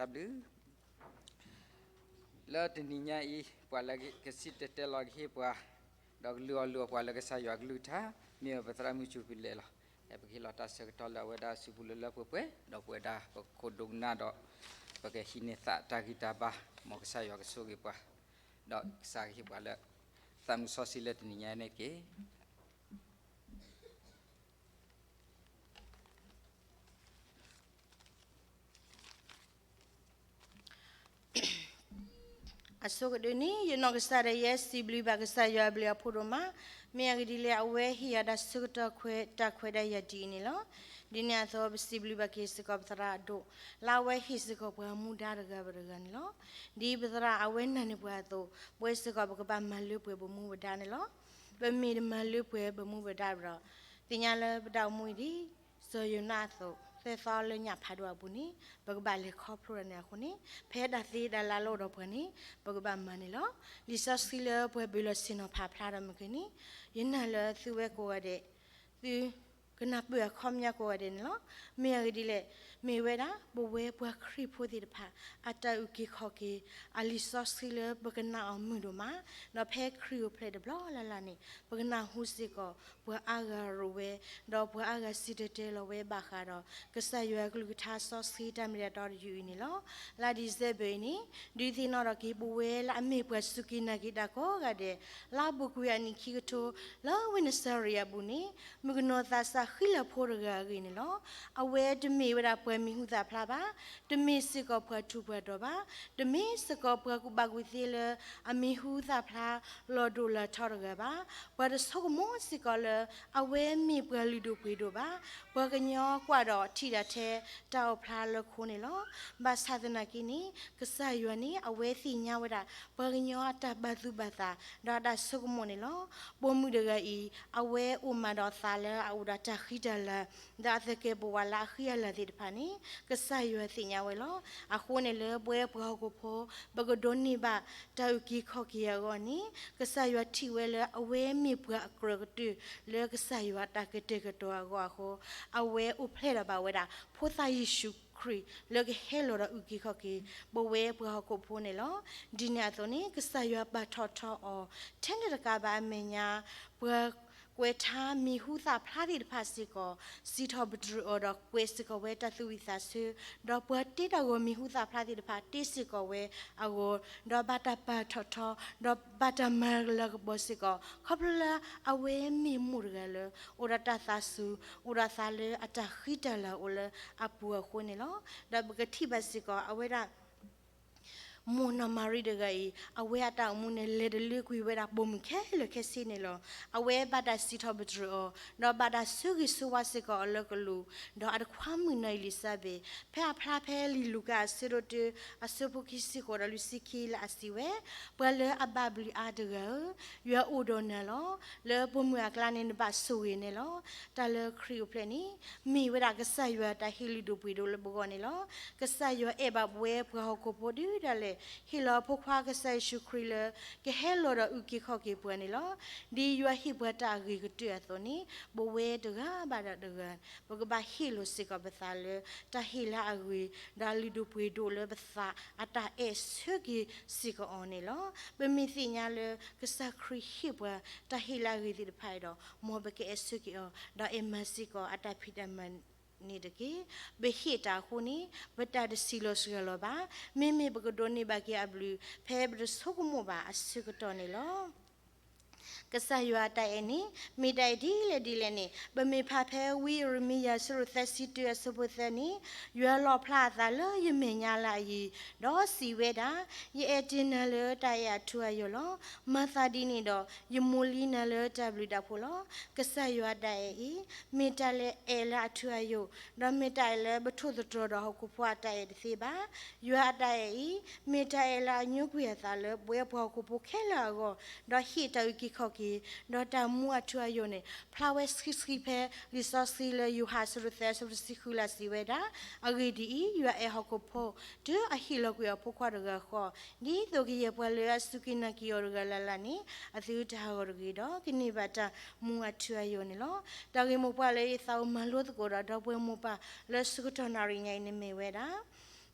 တၢ်ဘျုး လၢတနံၤညါအံၤ ပှၤလၢကစံၣ်တဲၤတဲလီၤကဟ့ၣ်ပှၤ ဒီးကလုၢ်အီၣ်လုၢ်အီပှၤလၢကစၢ်ယွၤကလုၢ်ကထါ မ့ၢ်ပသရၣ်မုၣ်စူၤဖံလဲၣ်လီၤ. ပကဟ့ၣ်လီၤတၢ်ဆၢကတီၢ်လၢအဝဲဒၣ်စုပူၤလၢလၢပှဲၤပှဲၤ ဒီးပဝဲဒၣ်ပခိၣ်ဒိကနၣ်ဒီး ပကဟံးန့ၢ်သးတၢ်ဂံၢ်တၢ်ဘါ မ်ကစၢ်ယွၤကဆိၣ်ဂ့ၤပှၤ ဒီးကစၢ်ကဟ့ၣ်ပှၤလၢ သးမုၢ်စီဆှံလၢတနံၤညါန့ၣ်တက့ၢ်. အဆိကတၢၢ်န့ၣ် ယနီၢ်ကစၢ်ဒၣ်ယဲ စံးဘျုးဘၣ်ကစၢ်ယွၤအဘျုးအဖှိၣ်ဒိၣ်မး, မ့ၢ်အဂ့ၢ်ဒ်လဲၣ် အဝဲဟ့ၣ်ယၤတၢ်ဆၢကတီၢ်ခွဲးတၢ်ခွဲးဒၣ်ယၤဒ်အံၤန့ၣ်လီၤ. ဒ်န့ၣ်အသိး ပစံးဘျုးဘၣ်က့ၤစ့ၢ်ကီးပသရၣ်အဒိၣ် လၢအဝဲဟ့ၣ်စ့ၢ်ကီးပှၤမူဒါတဂၤဘၣ်တဂၤန့ၣ်လီၤ. ဒ်ပသရၣ်အဝဲနာ်န့ၢ်ပှၤအသိး ပဝဲစ့ၢ်ကီးပကဘၣ်မၤလၢပှဲၤပမူပဒါန့ၣ်လီၤ. ပမ့ၢ်တမၤလၢပှဲၤပမူပဒါဒီး သ့ၣ်ညါလၢပတၢ်အိၣ်မူအံၤဒ် စီၤယိၤနါအသိး သၢသီလၢညၣ်ဖးဒိၣ်အပူၤန့ၣ် ပကဘၣ်လဲၤခီဖျိတၢ်န့ၣ်အဃိန့ၣ် ဖဲတၢ်သ့တၢ်လၢ်လၢအိၣ်ဒီးပှၤန့ၣ် ပကဘၣ်မၤန့ၣ်လီၤ. လံာ်စီဆှံလၢပှၤဘၢၣ်လီၤဆ့ၣ်နီၤဖးဖျါဒီးမုၢ်ကနံၤ ယနာ်လၢသုဝဲကိးဂၤဒဲး သုကနၢ်ပၢၢ်အခီပညီကိးဂၤဒဲးန့ၣ်လီၤ. မ့ၢ်အဂ့ၢ်ဒ်လဲၣ်, မ့ၢ်ဝဲဒၣ် ပဝဲပှၤခရံာ်ဖိသ့ၣ်တဖၣ် အတၢ်အုၣ်က့ၤခီၣ်က့ၤ အလံာ်စီဆှံလၢပကနၣ်အီၤမုာ်ဒိၣ်မး, ဒီးဖဲခရံာ်အိၣ်ဖျဲၣ်တဘျီလၢ်လၢ်န့ၣ် ပကနၢ်ဟူစ့ၢ်ကီး ပှၤအါဂၤရိၣ်ဝဲ, ဒီးပှၤအါဂၤစံၣ်တဲၤတဲလီၤဝဲဘၣ်ဃးဒီး ကစၢ်ယွၤကလုၢ်ကထါစီဆှံတၢ်မ့ၢ်တၢ်တီတယုၢ်အံၤန့ၣ်လီၤ. လါဒံၣ်စဲဘၢၣ်အံၤန့ၣ် ဒုးသ့ၣ်နီၣ်ထီၣ်က့ၤ ပဝဲလၢအမ့ၢ်ပှၤစူၢ်က့ၤနာ်က့ၤတၢ်ကိးဂၤဒဲး လါအပူၤကွံာ်အနံၣ်ခံကထိ လၢဝ့ၢ်နစၤရ့းအပူၤန့ၣ် မုၣ်ကနီၤသးစၢ်ဃံလၤဖိတဂၤအဂ့ၢ်န့ၣ်လီၤ. အဝဲတမ့ၢ်ဝဲဒၣ်ပှၤမံၤဟူသၣ်ဖျါဘၣ်, တမ့ၢ်စ့ၢ်ကီးပှၤထူးပှၤတီၤဘၣ်, တမ့ၢ်စ့ၢ်ကီးပှၤကူၣ်ဘၣ်ကူၣ်သ့လၢအမံၤဟူသၣ်ဖျါလီၤဒိၣ်လီၤထီတဂၤဘၣ်. ပှၤတဆိကမိၣ်စ့ၢ်ကီးလၢ အဝဲမ့ၢ်ပှၤလုၢ်ဒိၣ်ပှ့ၤဒိၣ်ဘၣ်. ပှၤကညီကွၢ်ဒီးထံၣ်တၢ်ထဲတၢ်အိၣ်ဖျါလၢခိန့ၣ်လီၤ. ဘၣ်ဆၣ်သနာ်က့န့ၣ် ကစၢ်ယွၤန့ၣ် အဝဲသ့ၣ်ညါဝဲဒၣ် ပှၤကညီအတၢ်ဘၣ်သူၣ်ဘၣ်သး ဒီးအတၢ်ဆိကမိၣ်န့ၣ်လီၤ. ပိာ်မုၣ်တဂၤအံၤ အဝဲအိၣ်မးဒီးသးလၢအအိၣ်ဒီးတၢ်ဃံတၢ်လၤ ဒီးအသကဲာ်ပဝးလၢအဃံအလၤသ့ၣ်တဖၣ်န့ၣ် ကစၢ်ယွၤသ့ၣ်ညါဝဲလီၤ. အဃိန့ၣ်လၢပဝဲပှၤဟီၣ်ခိၣ်ဖိ ပကဒိးန့ၢ်ဘၣ်တၢ်အုၣ်က့ၤခီၣ်က့ၤအဂီၢ်န့ၣ် ကစၢ်ယွၤထံၣ်ဝဲလၢအဝဲမ့ၢ်ပှၤအကြၢးကတၢၢ်လၢကစၢ်ယွၤအတၢ်ကတဲာ်ကတီၤအဂီၢ်အဃိ အဝဲအိၣ်ဖျဲၣ်ထီၣ်ဘၣ်ဝဲဒၣ် ဖိသၣ်ယ့ၣ်ၡူးခရံာ် လၢကဟဲလီၤဒီးအုၣ်က့ၤခီၣ်က့ၤ ပဝဲပှၤဟီၣ်ခိၣ်ဖိန့ၣ်လီၤ. ဒ်န့ၣ်အသိးန့ၣ် ကစၢ်ယွၤပာ်ထီၣ်ထီအီၤ ထဲန့ၣ်တကးဘၣ်အမဲာ်ညါ ပှၤကွဲးထါမံၤဟူသၣ်ဖျါသ့ၣ်တဖၣ်စ့ၢ်ကီး စံးထီၣ်ပတြၢၤအီၤဒီးကွဲးစ့ၢ်ကီးဝဲတၢ်သူၣ်ဝံၣ်သးဆၢ, ဒီးပှၤတ့တၢ်ဂီၤမံၤဟူသၣ်ဖျါသ့ၣ်တဖၣ်တ့စ့ၢ်ကီးဝဲအဂီၢ်, ဒီးဘၣ်တၢ်ပာ်ထီၣ်ထီ ဒီးဘၣ်တၢ်မၤလၤကပီၤစ့ၢ်ကီး ခီဖျိလၢအဝဲမ့ၢ်မိၢ်တဂၤလၢ အိၣ်ဒီးတၢ်သးစူၤ အိၣ်ဒီးသးလၢအတၢ်ဃံတၢ်လၤအိၣ်လၢအပူၤအဃိန့ၣ်လီၤ. ဒီးပကထံၣ်ဘၣ်စ့ၢ်ကီး အဝဲဒၣ် မိၢ်နီၢ်မၤရံတဂၤအံၤ အဝဲအတၢ်အိၣ်မူန့ၣ် လဲၤတလၢကွံာ်ဝဲဒၣ်ပိာ်မုၣ်ခဲလၢာ်ခဲဆ့န့ၣ်လီၤ. အဝဲဘၣ်တၢ်စံးထီၣ်ပတြၢၤအီၤ ဒီးဘၣ်တၢ်ဆၢဂ့ၤဆၢဝါစ့ၢ်ကီးအီၤလၢကလူး, ဒီးအတခွါမုၣ်နီၢ်အ့လံၤစဘ့း ဖဲအဖျါဖဲလံာ်လူၤကၣ်အဆၢဒိၣ်တၢ အဆၢဖိခံဆံဃိးဒီးလွံၢ်ဆံခံလၢအစံးဝဲ, ပှၤလၢအဘၣ်ဘျုးအါတဂၤဧၢ, ယွၤအိၣ်ဒီးနၤလီၤ. လၢပိာ်မုၣ်အကျါန့ၣ် နဘၣ်ဆိၣ်ဂ့ၤန့ၣ်လီၤ. တၢ်လၢခရံာ်အိၣ်ဖျဲၣ်န့ၣ် မ့ၢ်ဝဲဒၣ်ကစၢ်ယွၤတၢ်ဟ့ၣ်လုၢ်ဒိၣ်ပှ့ၤဒိၣ်လၢပဂီၢ်န့ၣ်လီၤ. ကစၢ်ယွၤအဲၣ်ဘၣ်ပဝဲပှၤဟီၣ်ခိၣ်ဖိဒုးဒၣ်လဲာ် ဟ့ၣ်လီၤအဖိခွါကစၢ်ယ့ၣ်ၡူးခရံာ်လၢ ကဟဲလီၤဒီးအုၣ်က့ၤခီၣ်က့ၤပှၤန့ၣ်လီၤ. ဒ်ယွၤဟ့ၣ်ပှၤတၢ်အဂ့ၤကတၢၢ်အသိးန့ၣ် ပဝဲတဂၤဘၣ်ဒီးတဂၤ ပကဘၣ်ဟ့ၣ်လီၤစ့ၢ်ကီးပသးလၢ တၢ်ဟ့ၣ်လၢအဂ့ၤ ဒီးလုၢ်ဒိၣ်ပှ့ၤဒိၣ်လၢပသးအတၢ်အဲၣ်ဆၢက့ၤစ့ၢ်ကီးအီၤန့ၣ်လီၤ. ပမ့ၢ်သ့ၣ်ညါလၢ ကစၢ်ခရံာ်ဟ့ၣ်ပှၤတၢ်ဟ့ၣ်လၢအဂ့ၤသ့ၣ်တဖၣ်အံၤဒီး မ်ပကအဲၣ်ဆၢက့ၤအီၤ ဒီးအဲၣ်မၤစ့ၢ်ကီးအတၢ်ဖံးတၢ်မၤန့ၣ်တက့ၢ်. ပဟ့ၣ်တၢ်အဃိန့ၣ် ပတၢ်တဆံးလီၤစှၤလီၤဘၣ်. မ့မ့ၢ်ပကဒိးန့ၢ်ဘၣ်က့ၤအဘျုး ဖဲပတဆိကမိၣ်ဘၣ်အဆၢကတီၢ်န့ၣ်လီၤ. ကစၢ်ယွၤအတၢ်အဲၣ်န့ၣ် မ့ၢ်တၢ်အဲၣ်ဒ်လဲၣ်ဒ်လဲၣ်န့ၣ် ပမ့ၢ်ဖးဖဲဝံယံးရမံယၤ အဆၢဒိၣ်သၢဆံတၢ အဆၢဖိသၢန့ၣ်, ယွၤလီၣ်ဖျါအသးလၢယမဲာ်ညါလၢအယံၤ, ဒီးစံးဝဲဒၣ်, ယအဲၣ်တ့ၢ်နၤလၢတၢ်အဲၣ်အထူအယိာ်လီၤ. မၤသးဒ်န့ၣ်ဒီး ယမိၢ်လံနၤလၢတၢ်ဘျုးတၢ်ဖှိၣ်လီၤ. ကစၢ်ယွၤအတၢ်အဲၣ်အံၤ မ့ၢ်တၢ်လၢအဲၣ်လၢအထူအယိာ်, ဒီးမ့ၢ်တၢ်အဲၣ်လၢပထိၣ်သတြီၤဒီးဟီၣ်ခိၣ်ဖိအတၢ်အဲၣ်တသ့ဘၣ်. ယွၤအတၢ်အဲၣ်အံၤ မ့ၢ်တၢ်အဲၣ်လၢအညိကွံာ်အသးလၢပဝဲပှၤဟီၣ်ခိၣ်ဖိခဲလၢာ်အဂီၢ်, ဒီးဟ့ၣ်တၢ်အုၣ်က့ၤခီၣ်က့ၤ, ဒီးတၢ်မူအထူအယိာ်န့ၣ် ဖျါဝဲဆှံဆှံဖဲလံာ်စီဆှံလၢယိၤဟၣ်အဆၢဒိၣ်သၢ အဆၢဖိတဆံဃုလၢအစံးဝဲဒၣ်, အဂ့ၢ်ဒ်အံၤ, ယွၤအဲၣ်ဟီၣ်ခိၣ်ဖိ တုၤအဟ့ၣ်လီၤကွံာ်အဖိခွါတဂၤဃီ, ဒ်သိးကယဲၢ်ပှၤလၢအစူၢ်က့ၤနာ်က့ၤအီၤတဂၤလၢ်လၢ်န့ၣ် အသုတဟးဂီၤတဂ့ၤဒီး ကန့ၢ်ဘၣ်တၢ်မူအထူအယိာ်န့ၣ်လီၤ. တၢ်ဂ့ၢ်မိၢ်ပှၢ်လၢယသးအိၣ်မၤလိသကိးဒီး ဒီပုၢ်ဝဲၢ်မိၢ်ပၢ်လၢဆၢကတီၢ်နၣ်ရံၣ်ညါအံၤန့ၣ်မ့ၢ်ဝဲဒၣ်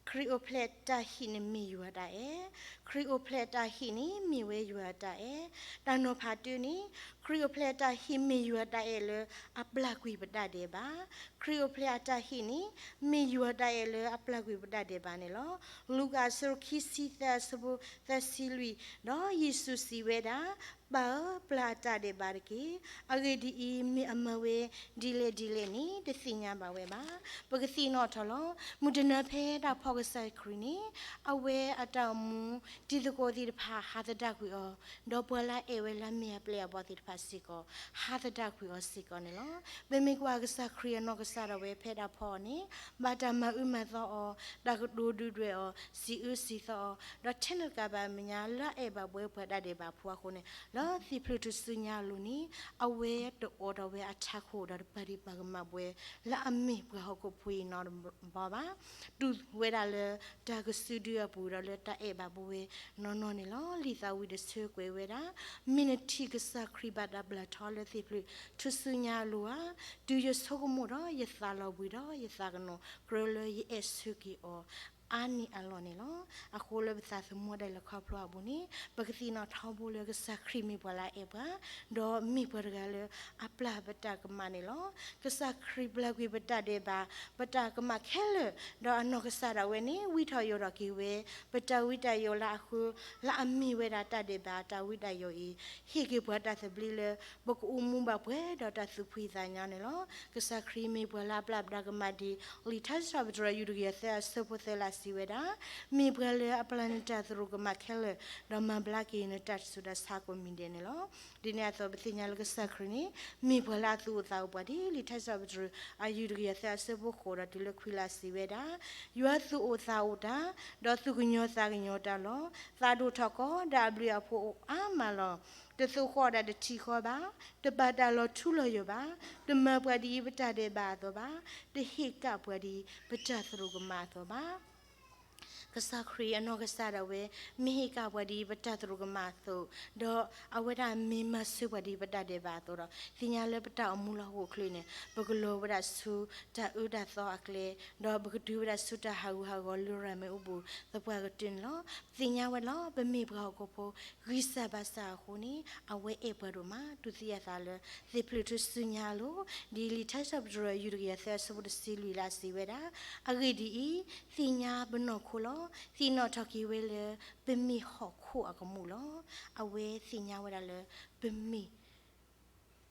ခရံာ်အိၣ်ဖျဲၣ်အတၢ်ဟံၣ်န့ၣ်မ့ၢ်ယွၤအတၢ်အဲၣ်, ခရံာ်အိၣ်ဖျဲၣ်အတၢ်ဟံၣ်န့ၣ်မ့ၢ်ဝဲယွၤအတၢ်အဲၣ်. တၢ်နီၤဖးတၢန့ၣ်, ခရံာ်အိၣ်ဖျဲၣ်အတၢ်ဟံၣ်မ့ၢ်ယွၤအတၢ်အဲၣ်လၢအပျၢ်ကွံာ်ပတၢ်ဒဲးဘး, ခရံာ်အိၣ်ဖျဲၣ်အတၢ်ဟံၣ်န့ၣ် မ့ၢ်ယွၤအတၢ်အဲၣ်လၢအပျၢ်ကွံာ်ပတၢ်ဒဲးဘးန့ၣ်လီၤ. လူၤကၣ်အဆၢခံဆံသၢအဆၢဖိသၢဆံလွံၢ်, ဒီးယ့ၣ်ၡူးစံးဝဲဒၣ်, ပၢ်ဧၢ, ပျၢ်အတၢ်ဒဲးဘးတက့ၢ်. အဂ့ၢ်ဒ်အံၤ, မ့ၢ်အမၤဝဲဒ်လဲၣ်ဒ်လဲၣ်န့ၣ် တသ့ၣ်ညါဘၣ်ဝဲဘၣ်. ပကသ့ၣ်နီၣ်ထီၣ်လီၤ. မုၢ်တနၤဖဲတၢ်ဖီၣ်ကစၢ်ခရံာ်န့ၣ်, အဝဲအတၢ်အိၣ်မူ တံၤသကိးသ့ၣ်တဖၣ်ဟးသဒၣ်ကွံာ်အီၤ, ဒီးပှၤလၢအအဲၣ်ဝဲလၢအမ့ၢ်အပျဲၢ်အဘီၣ်သ့ၣ်တဖၣ်စ့ၢ်ကီး ဟးသဒၣ်ကွံာ်အီၤစ့ၢ်ကီးန့ၣ်လီၤ. ပမ့ၢ်ကွၢ်ကစၢ်ခရံာ်အနီၢ်ကစၢ်ဒၣ်ဝဲဖဲတၢ်ဖီၣ်အီၤန့ၣ်, ဘၣ်တၢ်မၤအၢမၤသီအီၤ, တၢ်ကတိၤဒုၣ်ဒွဲၣ်အီၤ, စံးအၢစံးသီအီၤ, ဒီးထဲန့ၣ်တကးဘၣ်အမဲာ်ညါ လၢအအဲၣ်ဘၣ်ပှၤဒၣ်ဒဲးဘးဖိအဃိန့ၣ်, လၢသ့ၣ်ဖျၢၣ်ထူၣ်စုညါအလိၤန့ၣ်, အဝဲတအိးထီၣ်ဝဲအထးခိၣ်ဒီးတပာ်ဒံးပာ်ကမၣ်ပှၤ လၢအမ့ၢ်ပှၤဟီၣ်ခိၣ်ဖိအံၤနီတဘျီဘၣ်. တူၢ်ဝဲဒၣ်လၢတၢ်ကစုဒုအပူၤဒီးလၢတၢ်အဲၣ်ဘၣ်ပဝဲနီၢ်နီၢ်န့ၣ်လီၤ. လံာ်သးဝံၣ်တဆၢကွဲးဝဲဒၣ်, မ့ၢ်နထံၣ်ကစၢ်ခရံာ်ဘၣ်တၢ်ပျၢ်ထီလၢသ့ၣ်ဖျၢၣ်ထူၣ်စုညါအလိၤဧါ, တုၤယဆိကမိၣ်ဒီးယသးလီၤဘှံးဒီးယသးကနိးကြၢးလၢယအဲၣ်ဆၢက့ၤအီၤ အါန့ၢ်အလီၢ်န့ၣ်လီၤ. အဃိလၢပသးသမူဒၣ်လဲာ်ခီဖျိအပူၤန့ၣ်, ပကသ့ၣ်နီၣ်ထီဘိလၢကစၢ်ခရံာ်မ့ၢ်ပှၤလၢအအဲၣ်ပှၤ, ဒီးမ့ၢ်ပှၤတဂၤလၢအပျၢ်ပတၢ်ကမၣ်န့ၣ်လီၤ. ကစၢ်ခရံာ်ပျၢ်ကွံာ်ပတၢ်ဒဲးဘး, ပတၢ်ကမၣ်ခဲလၢာ်, ဒီးအနီၢ်ကစၢ်ဒၣ်ဝဲန့ၣ် ဝံထီၣ်ယိာ်ထီၣ်က့ၤဝဲ ပတၢ်ဝံတၢ်ယိာ်လၢအဃၢ, လၢအမ့ၢ်ဝဲဒၣ်တၢ်ဒဲးဘးတၢ်ဝံတၢ်ယိာ်အံၤ, ဟ့ၣ်က့ၤပှၤတၢ်သဘျ့လၢ ပကအိၣ်မူဘၣ်ပှဲၤဒီးတၢ်သူၣ်ဖှံသးညီန့ၣ်လီၤ. ကစၢ်ခရံာ်မ့ၢ်ပှၤလၢအပျၢ်ပတၢ်ကမၣ်ဒ် လံာ်ထါစံးထီၣ်ပတြၢၤ ယူၢ်တကယၤသၢအဆၢဖိသၢလၢစံးဝဲဒၣ်, မ့ၢ်ပှၤလၢအပျၢ်နတၢ်သရူးကမၣ်ခဲလၢာ်, ဒီးမၤဘျါက့ၤနတၢ်ဆူးတၢ်ဆါကိးမံၤဒဲးန့ၣ်လီၤ. ဒ်န့ၣ်အသိးပသ့ၣ်ညါလၢကစၢ်ခရံာ်န့ၣ် မ့ၢ်ပှၤလၢအသူၣ်အိၣ်သးအိၣ်ပှၤဒ် လံာ်ထါစံးထီၣ်ပတြၢၤ အယူၢ်တကယၤသၢအဆၢဖိဃိးဒီးတုၤလၢခွံလၢစံးဝဲဒၣ်, ယွၤသူၣ်အိၣ်သးအိၣ်တၢ်, ဒီးသူၣ်ကညီၤသးကညီၤတၢ်လီၤ. သးဒိၣ်ထီၣ်ကီးဒၣ်အဘျုးအဖှိၣ်အိၣ်အါမးလီၤ. တသိၣ်ဃီၣ်ဒၣ်တထံၣ်ဃီဘၣ်, တပာ်တၢ်လီၤထူလီၤယိာ်ဘၣ်, တမၤပှၤဒ်ပတၢ်ဒဲးဘးအသိးဘၣ်, တဟ့ၣ်ကၣ်ပှၤဒ်ပတၢ်သရူးကမၣ်အသိးဘၣ်. ကစၢ်ခရံာ်အနီၢ်ကစၢ်ဒၣ်ဝဲ မ့ၢ်ဟ့ၣ်ကၣ်ပှၤဒ်ပတၢ်သရူးကမၣ်အသိး, ဒီးအဝဲဒၣ်မ့ၢ်မၤစၢၤပှၤဒ်ပတၢ်ဒဲးဘးအသိးဒီး သ့ၣ်ညါလၢပတၢ်အိၣ်မူလၢဟီၣ်ခိၣ်ချၢန့ၣ် ပကလီၤဝဲဒၣ်ဆူတၢ်အၢတၢ်သီအကျဲ, ဒီးပကတုၤဝဲဒၣ်ဆူတၢ်ဟးဂူာ်ဟးဂီၤလရာ်မ့ၣ်အူပူၤသပှၢ်ကတၢၢ်န့ၣ်လီၤ. သ့ၣ်ညါဝဲလီၤ ပမ့ၢ်ပှၤဟီၣ်ခိၣ်ဖိ ဂံၢ်စၢ်ဘါစၢ်အဃိန့ၣ် အဝဲအဲၣ်ပှၤဒိၣ်မး တူၢ်သံအသးလၢ သ့ၣ်ဖျၢၣ်ထူၣ်စုညါအလိၤ, ဒ်လံာ်ထါစံးထီၣ်ပတြၢၤ ယူၢ်တကယၤသၢအဆၢဖိတဆံလွံၢ်လၢအစံးဝဲဒၣ်, အဂ့ၢ်ဒ်အံၤ, သ့ၣ်ညါပနီၢ်ခိလီၤ. သ့ၣ်နီၣ်ထီၣ်က့ၤဝဲလၢ ပမ့ၢ်ဟီၣ်ခိၣ်အကမူၣ်လီၤ. အဝဲသ့ၣ်ညါဝဲဒၣ်လၢ ပမ့ၢ်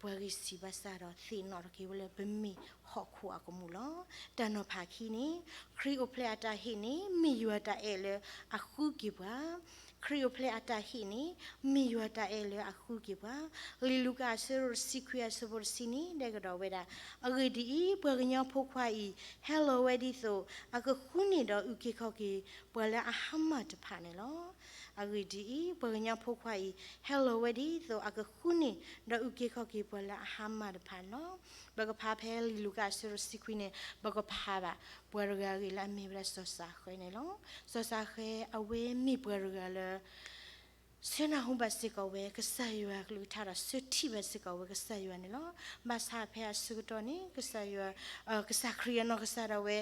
ပှၤဂံၢ်စၢ်ဘါစၢ်ဒီး သ့ၣ်နီၣ်ထီၣ်က့ၤဝဲလၢပမ့ၢ်ဟီၣ်ခိၣ်အကမူၣ်လီၤ. တၢ်နီၤဖးခံန့ၣ်, ခရံာ်အိၣ်ဖျဲၣ်အတၢ်ဟ့ၣ်န့ၣ် မ့ၢ်ယွၤတၢ်အဲၣ်လၢအဃုက့ၤပှၤ, ခရံာ်အိၣ်ဖျဲၣ်အတၢ်ဟ့ၣ်န့ၣ် မ့ၢ်ယွၤတၢ်အဲၣ်လၢအဃုက့ၤပှၤ, လံာ်လူၤကၣ်အဆၢဒိၣ်တဆံခွံအဆၢဖိတဆံန့ၣ် ဒဲကဒီးဝဲဒၣ်, အဂ့ၢ်ဒ်အံၤ, ပှၤကညီဖိခွါအံၤ ဟဲလီၤဝဲဒ်သိး အကဃုန့ၢ်ဒီးအုၣ်က့ၤခီၣ်က့ၤ ပှၤလၢအဟါမၢ်တဖၣ်န့ၣ်လီၤ. အဂ့ၢ်ဒ်အံၤ, ပှၤကညီဖိခွါအံၤ ဟဲလီၤဝဲဒ်သိးအကဃုန့ၢ် ဒီးအုၣ်က့ၤခီၣ်က့ၤပှၤလၢအဟါမၢ်တဖၣ်န့ၣ်လီၤ. ပကဖးဖဲလံာ်လူၤကၣ်အဆၢဒိၣ်တဆံခွံန့ၣ် ပကဖးဘၣ် ပှၤတဂၤအဂ့ၢ်လၢအမ့ၢ်ဝဲဒၣ်စီၤစးဃဲန့ၣ်လီၤ. စီၤစးဃဲအဝဲမ့ၢ်ပှၤတဂၤလၢ ဆၢနၢ်ဟူဘၣ်စ့ၢ်ကီးဝဲ ကစၢ်ယွၤအကလုၢ်ကထါဒီး ဆၢထံၣ်ဘၣ်စ့ၢ်ကီးဝဲကစၢ်ယွၤန့ၣ်လီၤ. ဘၣ်ဆၣ်ဖဲအဆၢကတီၢ်န့ၣ် ကစၢ်ယွၤ ကစၢ်ခရံာ်အနီၢ်ကစၢ်ဒၣ်ဝဲ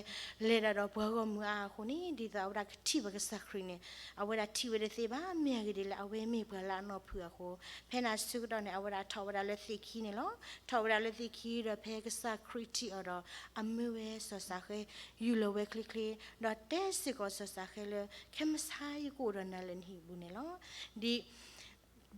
လဲၤဒၣ်ဒီးပှၤဂီၢ်မုၢ်အါအဃိန့ၣ် ဒ်သိးအဝဲဒၣ်ကထံၣ်ဘၣ်ကစၢ်ခရံာ်န့ၣ် အဝဲဒၣ်ထံၣ်ဝဲတသ့ဘၣ်. မ့ၢ်အဂ့ၢ်ဒ်လဲၣ် အဝဲမ့ၢ်ပှၤလၢအနီၢ်ဖုၣ်အဃိ ဖဲန့ၣ်အဆၢကတီၢ်န့ၣ် အဝဲဒၣ်ထီၣ်ဝဲဒၣ်လၢသ့ၣ်ခံန့ၣ်လီၤ. ထီၣ်ဝဲဒၣ်လၢသ့ၣ်ခံဒီး ဖဲကစၢ်ခရံာ်ထံၣ်အီၤဒီး အမၢဝဲစီၤစးဃဲ ယူၢ်လီၤဝဲချ့ချ့ ဒီးတဲစ့ၢ်ကီးစီၤစးဃဲလၢ ခဲမုၢ်ဆါယကအိၣ်ဒီးနၤလၢနဟံၣ်ပူၤန့ၣ်လီၤ. ဒ်